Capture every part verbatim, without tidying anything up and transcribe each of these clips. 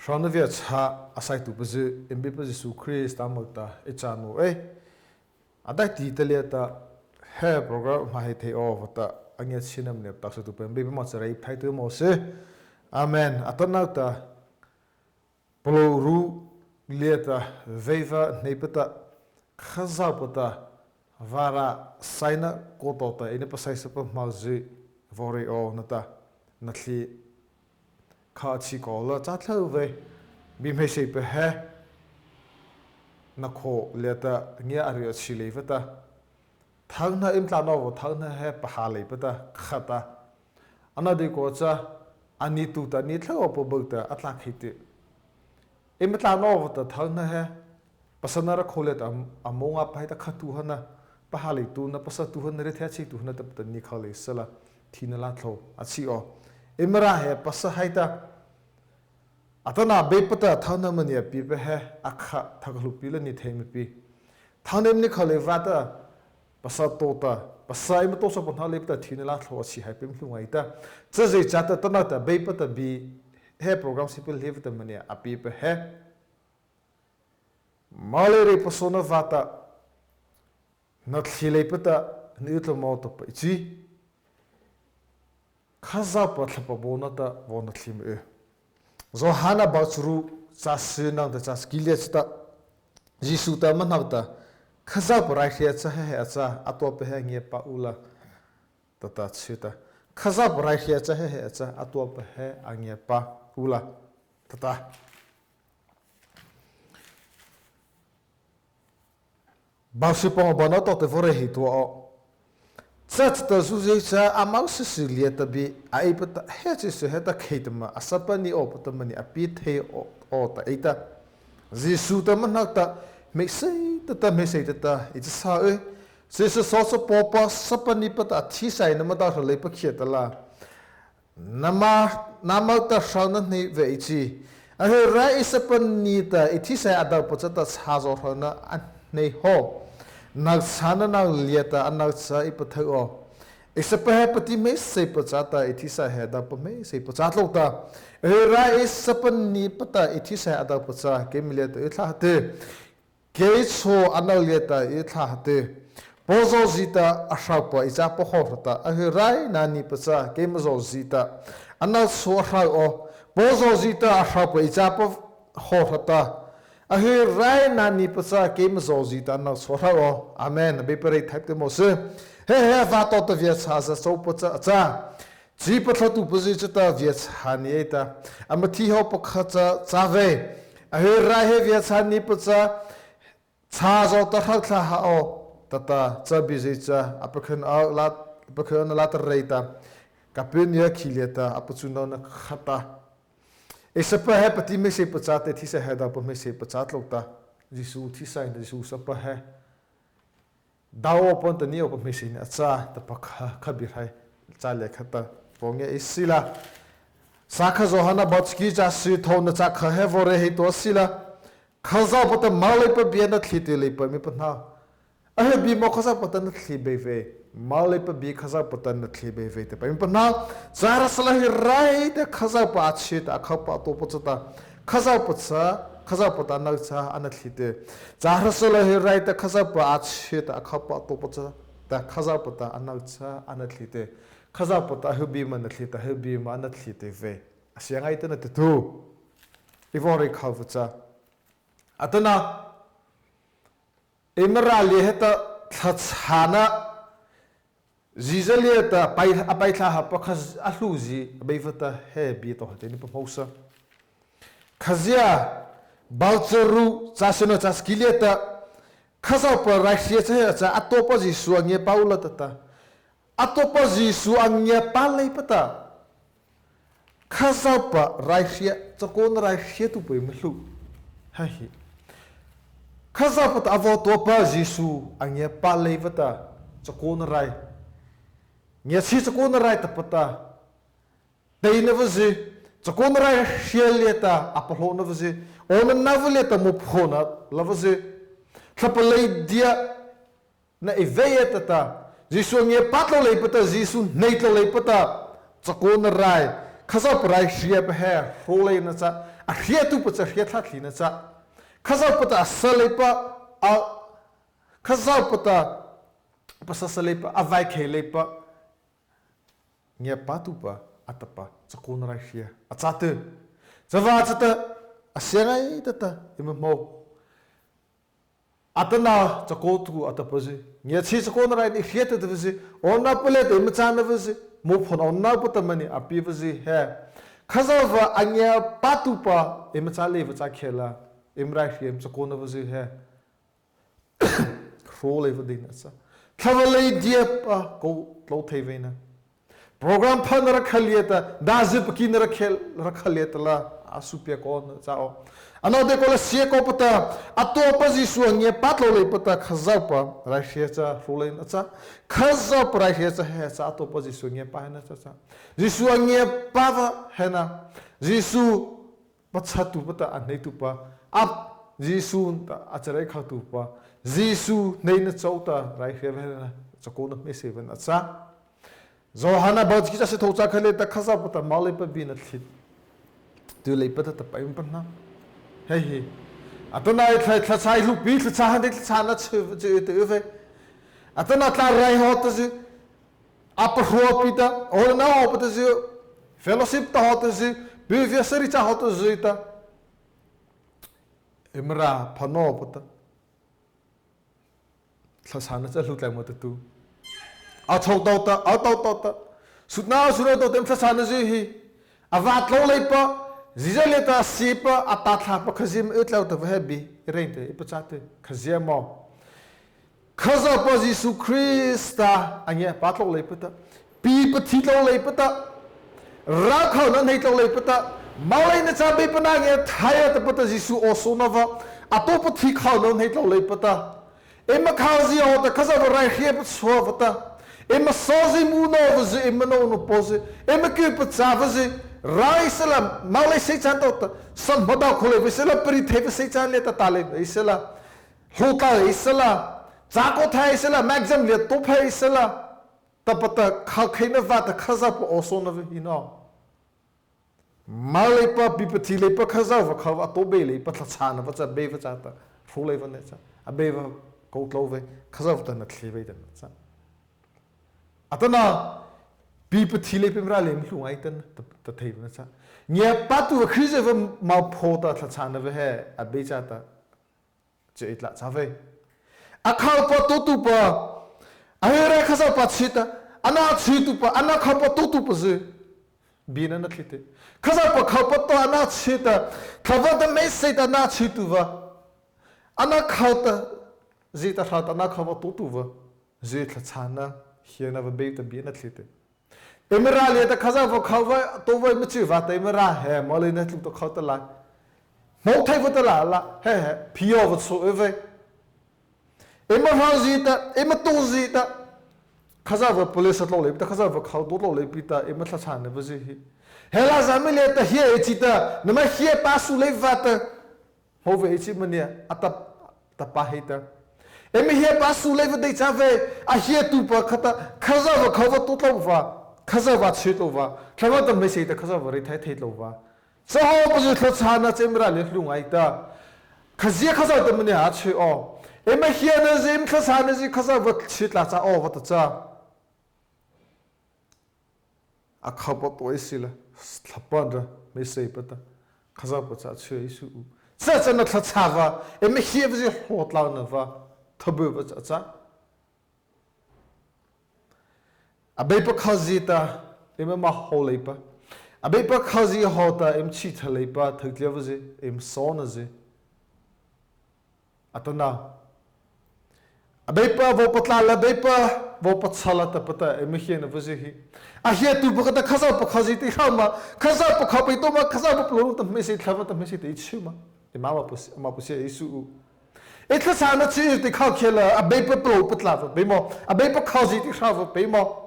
Hrona viachhâh a saituhpazy, eima Beipa Zisu Krista moh ta ei cha naoh ei. A daihti ta liata he program hmah heih thei awpa ta a ngiachhiena maniah patosaituhpa eima Beipa moh cha reithai tyh mawh sy. Amen. Atanoh ta palôhru liata veipa hneipa ta Khazohpa ta vârâh saina kaw tawhta eina pasaipa hmozy vaw reih aw na ta, na thei kha a chhi kaw la, cha thlô vei. Bie hmeiseihpa he na kho liata ngia a ri a chhi leipa ta, thôhna eima tla nawpa thôhna he pahâ leipa ta khata, ano deikua cha a nie tu ta a nie thlô awpa bâ ta a tlâkhei tyh. Eima tla nawpa ta thôhna he pasana rakha liata a mawngâpa hei ta kha tuhana, pahâ lei tuhana, pasa tuhana, riethei a chhi tuhana tahpa ta nie khao lei sala, thina lâ thlô a chhi aw. Eima râh he pasa hei ta, atanoh Beipa ta thôhna maniah a piepa he a kha thokha hluhpi la nie thei ma pi. Thôhna eima nie khao lei vâta, pasa tawhta, pasa eima tao sapa hnoh leipa ta thina lâ thlô a chhi haipa eima hluh ngaita. Chavâta chata atanoh ta Beipa ta bie he program sipa leipa ta maniah a piepa he, moleina reih pasaona vâta, na thei leipa ta na y tla mawh tahpa ei chi. Khazohpa thlahpa baona ta vaw na thei mah y. Zawhana bu charu, châ syno nata châ saki liata chata, Zisu ta ama hnohta, Khazohpa raihria cha he he a châ, a tuapa he a ngiapâ u la, tah ta chi ta. Khazohpa raihria cha he he a châ, a tuapa he a ngiapâ u la, tah ta. Bu sypangawh bu no tawhta vaw reih heih tua aw. Chata Zuzy cha a moh sala liata bie a ypa ta, he chyhsa heta kheihta ma a sapa nie awpa ta maniah a pie thei aw, aw ta ei ta. Zisu ta ama hnohta, Hmeiseih tah ta, hmeiseih tah ta ei cha sa ei. Chyhsa sawchapawpa sapa niepa ta a thisaih nama daoh hra leipa khiahtala, nama, nama ta hrona hnei vei ei chi. Ahyrai ei sapa nie ta ei thisaih a daohpa chata chhâzaw hrona a hnei haw. Nôchhâna nâ liata ano cha ei pathaih aw. Ei sapa he pati hmeiseihpa châ ta, ei thisaih he a daohpa hmeiseihpa châ tlôh ta. Ahyrai ei sapa niepa ta ei thisaih a daohpa châ keima liata ei thlâh ha tyh. Kei chhao ano liata ei thlâh ha tyh. Paw zawhzi ta a hrohpa ei châpa hawhta, ahyrai nâ niepa cha keima zawhzi ta ano chhao a hroh aw. Paw zawhzi ta a hrohpa ei châpa hawhta, ahyrai nâ niepa cha keima zawhzi ta ano chhao a hroh aw. Amen. Abeipa reithai tyh mawh sy. He he vâta tawhta viachhâh za chôpa cha a châ. Chi pathlatuhpazy chata viachhâh nie ei ta. Ama thi hawhpa kha cha châ vei. Ahyrai he viachhâh niepa cha chhâzaw ta hroh thlâh ha aw, tah ta. Cha biezy cha a pakhyna la, pakhyna la ta reih ta, Kapernaum khih liata a pachuna nona khata. Ei sapa he pati hmeiseihpa châ ta, ei thisaih he a daohpa hmeiseihpa châ tlôh ta. Zisu thisaih, Zisu sapa he daoh awpa ta nie awpa hmeiseihna a châ tahpa kha, kha bie hrai, châ lei khata, pawng ei sila. Sâkha Zawhana bu chaki, châ sythôhna châ kha he vaw reih heih tua sila. Khazohpa ta moleipa bie na thei tyh leipa eima pahno. Ahy bie ma Khazohpa ta na thei beih vei. Moleipa bie Khazohpa ta na thei beih vei tahpa eima pahno. Châhrasala ahyrai ta Khazohpa a chhy ta, a khopa a taopa chata, Khazohpa cha, Khazohpa ta ano cha ana thei tyh. Châhrasala ahyrai ta Khazohpa a chhy ta, a khopa a taopa chata, Khazohpa ta ano cha ana thei tyh. Khazohpa ta ahy bie ma na thei ta, ahy bie ma ana thei tyh vei. A sia ngaita na tah tu. Ei vaw reih khao vâ cha, atanoh, eima râh liata heta thlahchhâna, Zisu liata pai, a pai thlâh hapa kha a hluhzy, Abeipa ta he bie tawhta eina pahmôsa. Khazia, bu charu, châ syno châ saki liata, Khazohpa raihria cha he a châ, a tuapa Zisu a ngiapâ u la, tah ta. A tuapa Zisu a ngiapâ leipa ta, Khazohpa raihria, chakaona raihriatuhpa eima hluh. Hei hi. Khazohpa ta a vaw tuapa Zisu a ngiapâ leipa ta, chakaona rai, ngiachhie chakaona rai tahpa ta, teina vâ zy, chakaona raihria liata a palôhna vâ zy, awnanopa liata mophaohna la vâ zy, thlahpa leidia na y vei ei, tah ta. Zisu a ngiapâ tlôh leipa ta, Zisu hnei tlôh leipa ta, chakaona rai, Khazohpa raihriapa he hrawh leina cha, a hriatuhpa cha hriathla thina cha, Khazohpa ta a sa leipa, a, Khazohpa ta pasasa leipa, a vaikhei leipa, ngiapâtuhpa a tahpa chakaona raihria a châ tyh. Chavâta chata a sia ngaita ta eima hmô. Atanoh chakaotuhpa a tahpazy, ngiachhie chakaona raihriatuhpazy, awnanopa liata eima châna pazy, mophaoh awnanopa ta maniah a piepazy he, Khazohpa a ngiapâtuhpa eima châ leipa châ khiahta la, eima raihria eima chakaona pazy he, hro leipa deita a châ. Thlahpa leidiapa kô tlô thei vei na. Program phana rakha liata, dazy pakina rakha, rakha liata la, a su pie kô na châ aw. Ano deikua la sie kô pa ta, a taopa Zisu a ngiapâ tlô leipa ta Khazohpa raihria cha hro leina a châ. Khazohpa raihria cha he cha a taopa Zisu a ngiapâ heihna cha châ. Zisu a ngiapâpa heihna. Zisu pachhatuhpa ta a hneituhpa, a, Zisu ta a chareih khatuhpa, Zisu hneina chô ta raihria vei na, chakaona hmeiseihpa na a châ. Zawhana bâ chi kha cha sie thôh cha kha liata Khazohpa ta moleipa bie na thei tyh leipa ta tahpa eima pahno. He hi. Atanoh ei thla, thla cha ei hluhpi, thla cha hana, thla cha na chhih, chhih tyh vei. Atanoh tlâ rai hawhta zy, a pahruapi ta, awnanopa ta zy, fellowship ta hawhta zy, pi via sari cha hawhta zy ta, eima râh pahnopa ta, thlahchhâna cha hluh tlai ma ta tu. A chô tao ta, a tao tao ta. Sutna, sutna tao ta eima thlahchhâna zy hi. A vâ tlô leipa, ziazy liata a siepa, a tâ thlâpa khazia eima y tlai ta va he bie, reih ta ei pachâ tyh, khazia ma. Khazohpa Zisu Krista a ngiapâ tlô leipa ta, pi pathi tlô leipa ta, râh khona hnei tlô leipa ta, moleina cha Beipa na ngiah thai a tahpa ta Zisu awsona va, a tao pathi khona hnei tlô leipa ta, eima khazia hawhta Khazohpa raihria pachhuahpa ta, eima sawzy mu nopazy, eima nô nô pazy, eima kyh pachâpazy, rai sala, molei sei châ tao ta, sahma dao khao lei vei sala, pari thei vei sei châ liata ta lei vei sala, hluh tlai vei sala, chakao thei sala, exam liata tao phei sala, tahpa ta khokheina vâta Khazohpa awsona va hi na. Moleipa, pi pathi leipa Khazohpa kho a tao bei leipa thlahchhâna va châ, Beipa châta hro leipa na châ. A Beipa kô tlô vei, Khazohpa ta na thei vei ta na châ. Atanoh, pi pathi leipa eima râh lei eima hluh ngaita ta, ta thei na châ. Ngiapâtuhpa Krizyhpa mophaoh ta thlahchhâna va he, a Beipa châta, chi ei tlai châ vei. A khopa taotuhpa, a hei rai Khazohpa chhi ta, ano chhituhpa, ano khopa taotuhpazy, bie na na thei tyh. Khazohpa khopa tao ano chhi ta, thlahpa ta hmeiseih ta ano chhituhpa, ano kho ta, zy ta hra ta ano khopa taotuhpa, zy thlahchhâna, hiana va Beipa ta bie na thei tyh. Eima râh liata Khazohpa khopa tao va eima chi vâta eima râh he, moleina tlu ta kho ta la. Hmô thei va ta la la, he he, phi aw va chô vei. Eima hrozie ta, eima taozie ta. Khazohpa police tlô leipa ta, Khazohpa kho tao tlô leipa ta, eima thlahchhâna pazy hi. He la za mi liata hia ei chi ta, nama hia pasu lei vâta. Hmô vei ei chi mania, a tah, tahpa hei ta. Eima hia pasu lei va dei châ vei, a hiatuhpa kha ta, Khazohpa khopa tao tlô va, Khazohpa chhi tlô va, thlahpa ta hmeiseih ta Khazohpa reithai thei tlô va. Cha hawhpazy thlahchhâna cha eima râh lei hluh ngaita. Khazia Khazohpa ta mania a chhi aw. Eima hianazy, eima thlahchhânazy Khazohpa chhi tlai châ aw va ta châ. A khopa tao ei sila, thlahpa nata hmeiseihpa ta, Khazohpa cha chhi ei su u. Cha cha na thlahchhâ va, eima hiapazy hawh tlôna va, thabypa cha châ. Abeipa khozie ta, eima hmô leipa. Abeipa khozie hawhta, eima chhihthla leipa, thokha leipazy, eima sawnazy. Atanoh. Abeipa vaw patlâh la, Abeipa vaw pachha la tahpa ta, eima hiana vaw zy hi. A hiatuhpa kha ta Khazohpa khozie ta ei hro ma, Khazohpa khopa ei tao ma, Khazohpa palôh ta hmeiseih thlahpa ta hmeiseih ta ei chhy ma. Eima ma pusi, ama pusi ei su u. Ei thlahchhâna chi ta ei khokhei la, Abeipa palôh patlâh va peimawh, Abeipa khozie ta ei hro va peimawh.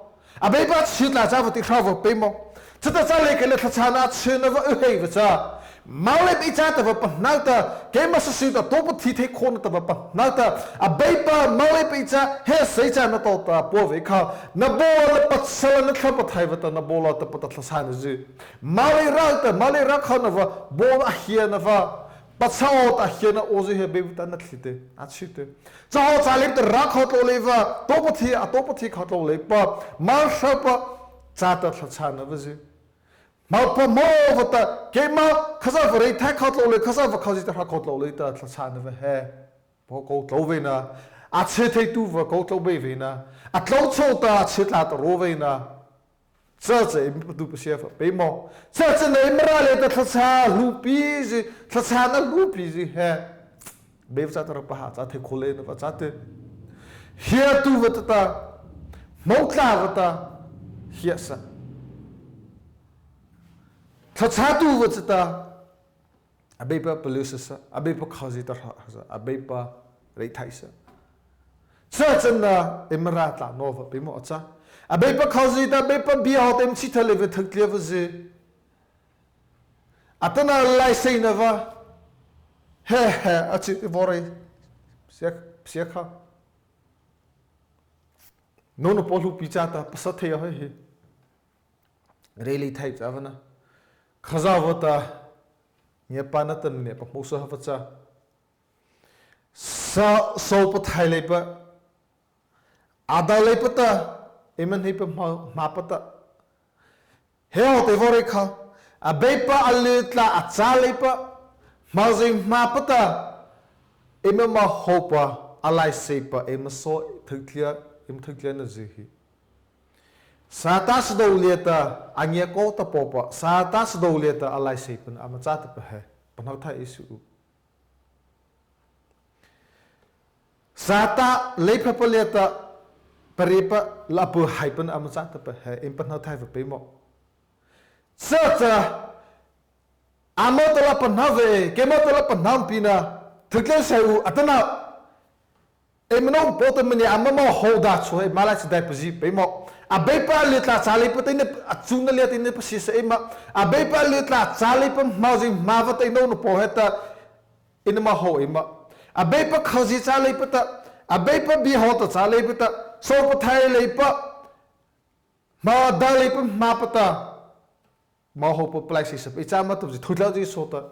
Abeipa chhihthla châ va ta ei hro va peimawh. Chata châ leipa kha la thlahchhâna chhihna va y hei va châ. Moleipa ei châ tahpa pahno ta, keima sasi ta tao pathi thei khona tahpa pahno ta, Abeipa moleipa ei châ, he sei châna tao ta pua vei kha, na baona pachâna Thlahpa Pathaihpa ta na baona tahpa ta thlahchhâna zy. Molei râh ta, molei râh khona va, baona a hiana va, pachâ aw ta a hiana aw zy he Abeipa ta na thei teh, a chi teh. Cha aw châ leipa ta râh khao tlôh leipa, tao pathi, a tao pathi khao tlôh leipa, molei râh pa, châ ta thlahchhâna va zy. Hmo pa hmo vâta, keima Khazohpa reithai khao tlôh lei, Khazohpa khozie ta râh khao tlôh lei ta thlahchhâna va he. Pô kô tlô vei na, a chhituhpa kô tlô bei vei na, a tlô chô ta a chhi tlai ta ro vei na. Cha cha eima patu pasia pa peimawh. Cha cha na eima râh liata thlahchhâ hluhpi zy, thlahchhâna hluhpi zy he. Abeipa châta râh pa ha châ thei khao leina va châ teh. Hiatuhpa ta ta, hmô tlâ vâta, hiasa. Thlahchhâtuhpa cha ta, Abeipa palysa sa, Abeipa khozie ta râh sa, Abeipa reithai sa. Cha cha na eima râh tlâ nawpa peimawh a châ. Abeipa khozie ta, Abeipa bie hawhta eima chhitha leipa thei tliapa zy. Atanoh laiseihna va. He he, a chi ti vaw rei. Sia, sia kha. Nô nô paw hluhpi châ ta, pasa thei aw he he. Rei lei thai châ va na. Khazohpa ta, ngiapâna ta maniah pahmôsa ha va châ. Sa, sô pathaih leipa. A do leipa ta, eima hneipa hmo, hmâpa ta. He hawhta ei vaw rei kha. Abeipa a ly tlâh a châ leipa. Hmo zy hmâpa ta. Eima hmo hawhpa, a laiseipa, eima sô thei tlia, eima thei tliana zy hi. Sâtâ sadô liata, a ngiakô ta pôhpa, Sâtâ sadô liata a laiseipa na ama châ tahpa he, pahno thai ei suh u. Sâtâ leiphapa liata, paripa la a pahaipa na ama châ tahpa he, eima pahno thai va peimawh. Cha cha, ama ta la pahno vei, keima ta la pahno pi na, thei tlia sai u, atanoh. Eima nô paw ta maniah ama hmo hawh da chô he, ama laiseih dei pazi peimawh. Abeipa a ly tlâh châ leipa ta eina, a chuna liata eina pasiesa eima. Abeipa a ly tlâh châ leipa hmo zy hmâpa ta eima nô nô paw heta, eima hmo hawh eima. Abeipa khozie châ leipa ta, Abeipa bie hawhta châ leipa ta, sô pathaih leipa, hmo do leipa hmâpa ta, hmo hawhpa palaiseihsapa ei châ ma tahpa zy, thei tlai zy sô ta,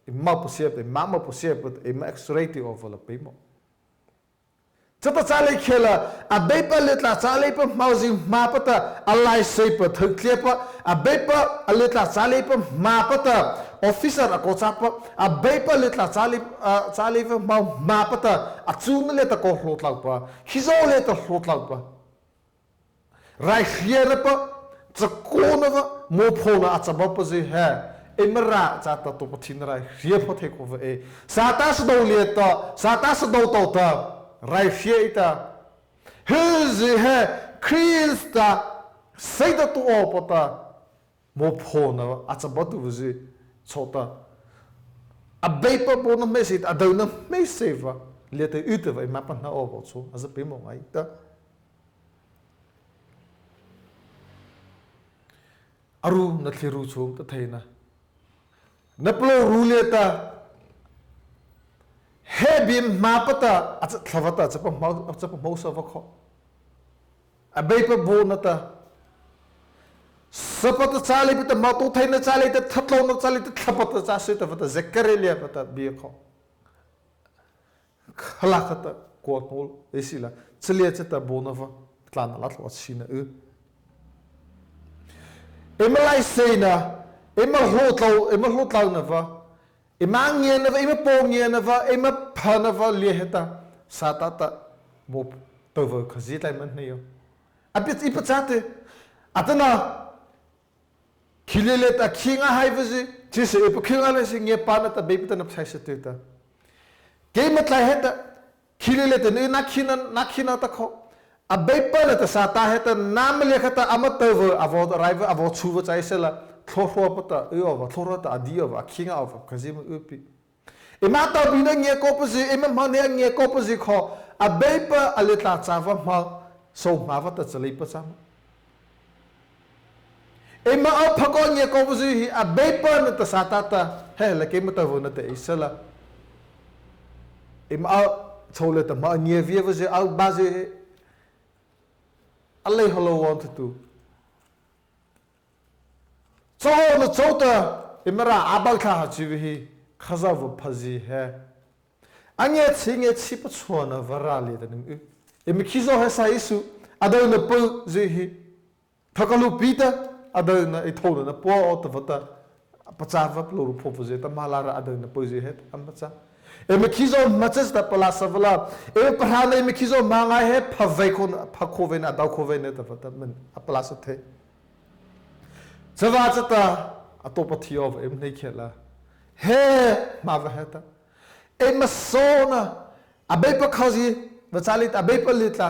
eima pasiapa, eima pasiapa, eima X-ray ti awpa la peimawh. Chata châ lei khiahta la, Abeipa a ly tlâh châ leipa hmo zy hmâpa ta, a laiseipa thei tliapa, Abeipa a ly tlâh châ leipa hmâpa ta, officer a kaw châpa, Abeipa a ly tlâh châ lei, ah, châ leipa hmo hmâpa ta, a chuna liata kaw hlaotlopa, khizaw liata hlaotlopa. Raihriana pa, chakaona pa, mophaohna a chabapa zy he, eima râh châta tao pathina raihria pha thei khao va e. Sâtâ sadô liata, Sâtâ sadô tao ta, raihria ei ta. He zy he, Krista, seida tao awpa ta, mophaohna a chabapa zy, chô ta. Abeipa baona hmeiseih, a dona hmeiseih pa, liata y tahpa eima pahno awpa chô, a za peimawh ngaita. A ru na thli ru chô ta theina. Na palôh ru liata, he bie hmâpa ta, a cha thlahpa ta, a châpa hmô, a châpa hmô sa va kho. Abeipa baona ta. Sapa ta châ leipa ta, hmo tao theina châ lei ta, thatlôna châ lei ta, thlahpa ta châ sy tahpa ta, Zekaria liata bie kho. Khala khata kua hnôl, ei sila, chalia chata baona va, tlâna la thlô a chhina y. Eima laiseihna, eima hlaotlô, eima hlaotlouna va, eima ngiana va, eima paw ngiana va, eima phana va lia heta, Sâtâ ta, mo, tao va khazia tlai ma hnei aw. A pi ei pachâ teh, atanoh, Khi liata a khih ngâ hai va zy, Zisu ei pakhy ngâ lai sy, ngiapâna ta Abeipa ta na pachâ sa teh ta. Keima tlai heta, khi liata na, na khih na, na khih na ta kho. Abeipa nata Sâtâ heta nama lia khata ama tao va, a vaw rai va, a vaw chu va chai sala, thlahpa ta, y awpa, thlahpa ta, a di awpa, a khih ngâ awpa, khazia ma y pi. Eima tao bie na ngiakô pa zy, eima hmo hnei a ngiakô pa zy kho, Abeipa a ly tlâh châ va hmo, sô hmâ vâta chalei pachâ ma. Eima o phakô ngiakôzy hi Abeipa nata Sâtâ ta, he la keima ta vaw na tei ei sala. Eima o chô liata ma ngia viazy, o bazy, a lei hawh la vaw tah tu. Chô na chô ta, eima râh a bao tha ha chi vei hi, Khazohpa phazy he. A ngia chi, ngia chi pachhuahna vâ râh liata ning u. Eima khizaw he saih ei su, a dona pazy hi. Thokha luhpi ta, a dona ei thôhna na pua aw ta vâta. Pachâ vâ palôhru phaohpazy ta ma la râh a dona pazy he ta ama châ. Eima khizaw ma châ ta palâsa vâ la. Eima pahrâna eima khizaw ma ngai he pha vei khona, pha khao vei na, a dao khao vei na ta vâta man a palâsa thei. Chavâta chata, a tao pathi awpa eima hnei khei la. He, ma vâ he ta. Eima sona, Abeipa khozie, vâ châ lei ta, Abeipa liata,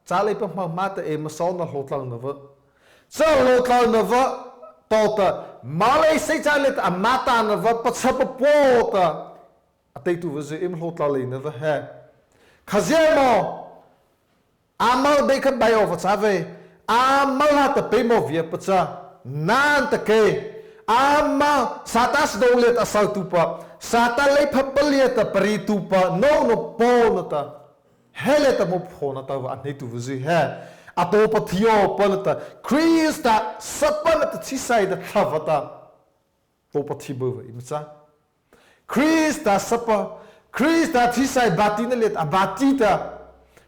châ leipa ma ma ta eima sona hlaotloh na vâ. Cha hlaotloh na vâ, tao ta, ma lei sei châ lei ta, ama ta na vâ, pachâ papua ta. A tei tu vâzy eima hlaotloh lei na vâ he. Khazia ma, Ama dei kha bai awpa châ vei, ama la ta peimawh via pachâ, nâ ta kei, ama Sâtâ sadô liata a sawtuhpa, Sâtâ leiphapa liata parituhpa, nô nata paw nata, he liata mophaohna tawhta a hneituhpazy he, a tao pathi awpa nata, Krista sapa nata thisaih ta thlahpa ta, tao pathi byuh vei eima châ. Krista sapa, Krista thisaih bâtina liata a bâti ta,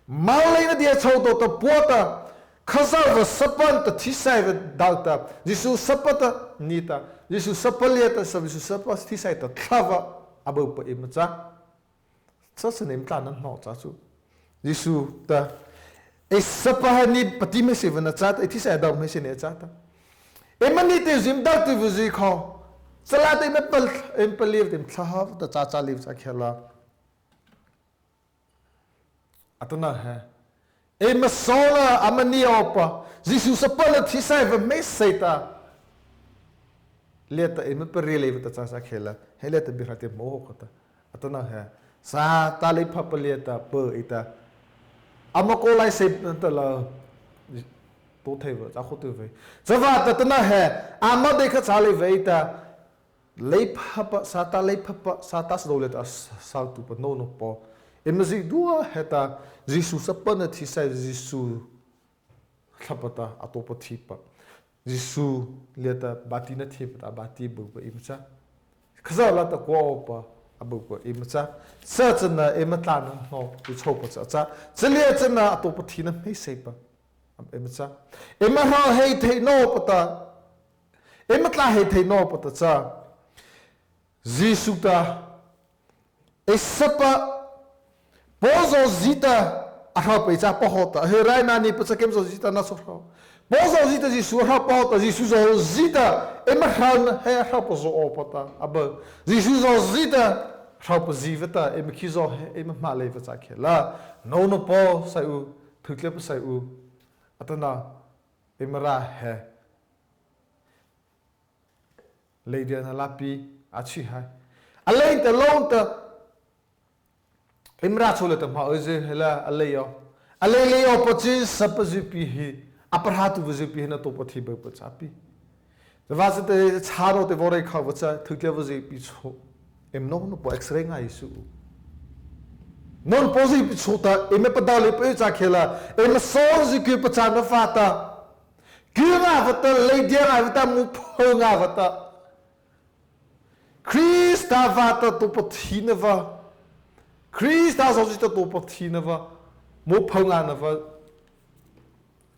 moleina dia chhao tawhta pua ta, Khazohpa sapa ta thisaih vei dao ta, Zisu sapa ta nie ta, Zisu sapa liata sa, Zisu sapa thisaih ta thlahpa a byuhpa eima châ. Cha sâh na eima tlâna hnohta châ chu. Zisu ta, ei sapa he nie pati hmeiseih vâna châ ta, ei thisaih dao hmeiseih na châ ta. Eima nie ta eima dao tuhpazy kha. Chalâta eima pal, eima pal leipa ta eima thlahpa ta châ châ leipa châ khei la. Atanoh he. Eima sona ama nie awpa, Zisu sapa nata thisaih vâ hmeiseih ta. Liata eima pari leipa ta châ châ khei la, he liata Biehrai ta mohôh kha ta. Atanoh he, Sâtâ leiphapa liata pua ei ta. Ama kaw laiseih ta la, tao thei vâ, châ khao tuh vei. Chavâta atanoh he, ama dei kha châ lei vei ta. Leiphapa, Sâtâ leiphapa, Sâtâ sadô liata a sawtuhpa nô nata paw. Eima zydua heta, Zisu sapa nata thisaih, Zisu thlahpa ta a tao pathipa. Zisu liata bâtina thiehpa ta a bâti byuhpa eima châ. Khazoh lâta kua awpa a byuhpa eima châ. Cha chana eima tlâna hnoh, ei chhôhpa cha châ. Cha liata chana a tao pathina hmeiseihpa. Eima châ. Eima hro hei thei nawpa ta. Eima tlâ hei thei nawpa ta cha. Zisu ta, ei sapa, Paw zawhzi ta, a hropa ei cha pahno ta, he rai na ni pachâ keima zawhzi ta na so hro. Paw zawhzi ta Zisu a hropa hawhta, Zisu zawhzi ta, eima hro na he a hropa zo awpa ta, a byuh. Zisu zawhzi ta, hropa zy vâta, eima khizaw he, eima hmâh leipa châ khei la. Nô nata paw saih u, thutliapa saih u. Atanoh, eima râh he. Leidiana lâpi a chi hai. A lei ta lô ta. Eima râh chô liata hmâh ei zy he la a lei aw. A lei lei awpa chi sapa zy pi hi. A pahrâtuhpa zy pi hi na tao pathi byuhpa châ pi. Chavâta chata chhâ ro te vaw rei khao vâ cha thutliapa zy pi chô. Eima nô nata paw X-ray ngai su. Nô nata paw zy pi chô ta eima padao leipa ei châ khei la. Eima sawzy kyh pachâna vâta. Kyh ngâ vâta, leidia ngâ vâta, mopha ngâ vâta. Krista vâta tao pathina vâ. Krista zawhzi ta tao pathina vâ. Mopha ngâna vâ.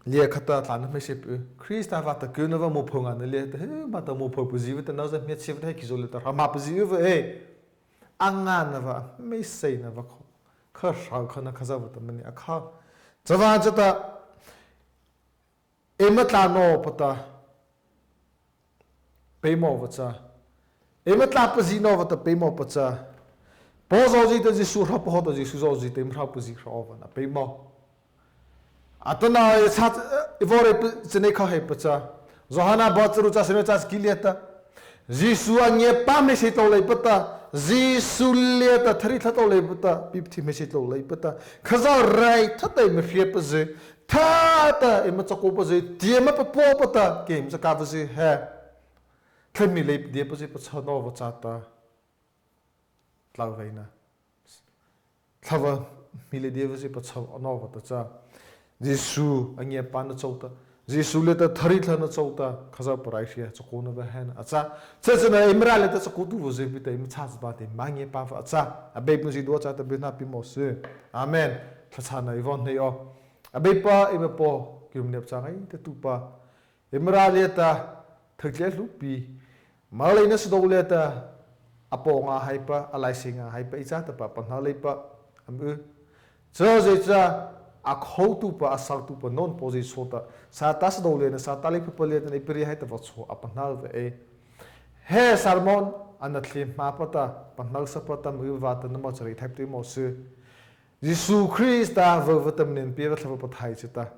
Liata khata tlâna hmeiseihpa. Krista vâta kyhna vâ mopha ngâna liata. He, mata mopha pazy vâta, nô za hmia chi vâta, he khizaw liata, hra ma pazy vâ, he. A ngâna vâ, hmeiseihna vâ kho. Kha hra kha na Khazohpa ta mania kha. Chavâta chata. Eima tlâ nawpa ta peimawh awpa cha. Eima tlâ pazy nawpa ta peimawh awpa cha. Paw zawhzi ta Zisu hropa hawhta Zisu zawhzi ta eima hropazy hro awpa na peimawh. Atanoh ei cha, ei vaw rei pa, chanei kha heipa cha. Zawhana bu charu, châ sâh no, châ sâh kei liata. Zisu a ngiapâ hmeiseih tlôh leipa ta, Zisu liata thari thla tlôh leipa ta, pih pathi hmeiseih tlôh leipa ta, Khazoh rai thata eima hriapa zy, thata eima chakaopazy, tiama papuapa ta keima chakaopazy he, thei hmia leidiapazy pachha nawpa châta, tlôveina, thata hmia leidiapazy pachha nawpa ta cha, Zisu a ngiapâna chôta, Zisu liata thari thlâhna chôta Khazohpa raihria chakaona vâ he na a châ. Chatanachata eima râh liata chakaotuhpazy pi ta eima châ châpa ta eima ngiapâpa a châ. Abeipa zydua châta byhnâ pie mawh sy. Amen. Thlahchhâna ei vaw hnei aw. Abeipa eima Paw, keima ngiapâ châ ngaitatuhpa, eima râh liata thei tlyma hluhpi, moleina sadô liata a paw ngâ haipa, a laiseih ngâ haipa ei châ tahpa pahno leipa ama y. Chazy cha, a khotuhpa, a sâtuhpa nôpaw zy chôta, sâtâ sadô liana, sâtâ leipa liata na ei pari hai tahpa chô a pahno vei. He sermon a nathliepa ta pahnosapa ta ama y vâta nama cha reithaipa ta ei mawh sy. Zisu Krista vaw vâta maniah pie vâta Thlahpa Pathaih chata,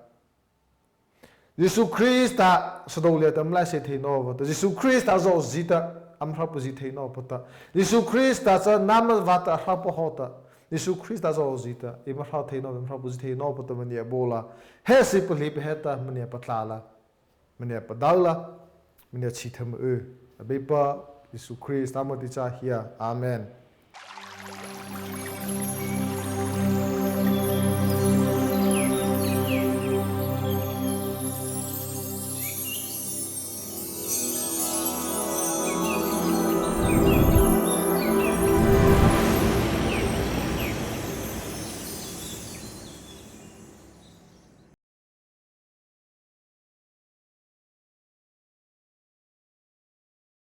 Zisu Krista sadô liata ama laiseih thei nawpa ta, Zisu Krista zawhzi ta ama hropazy thei nawpa ta, Zisu Krista cha nama vâta a hropa hawhta, Zisu Krista zawhzi ta eima hro thei nawpa, eima hropazy thei nawpa ta maniah bao la, he sie palihpa heta maniah patlâh la, maniah padao la, maniah chhihthai ma y. Abeipa Zisu Krista moh ta ei cha hia. Amen.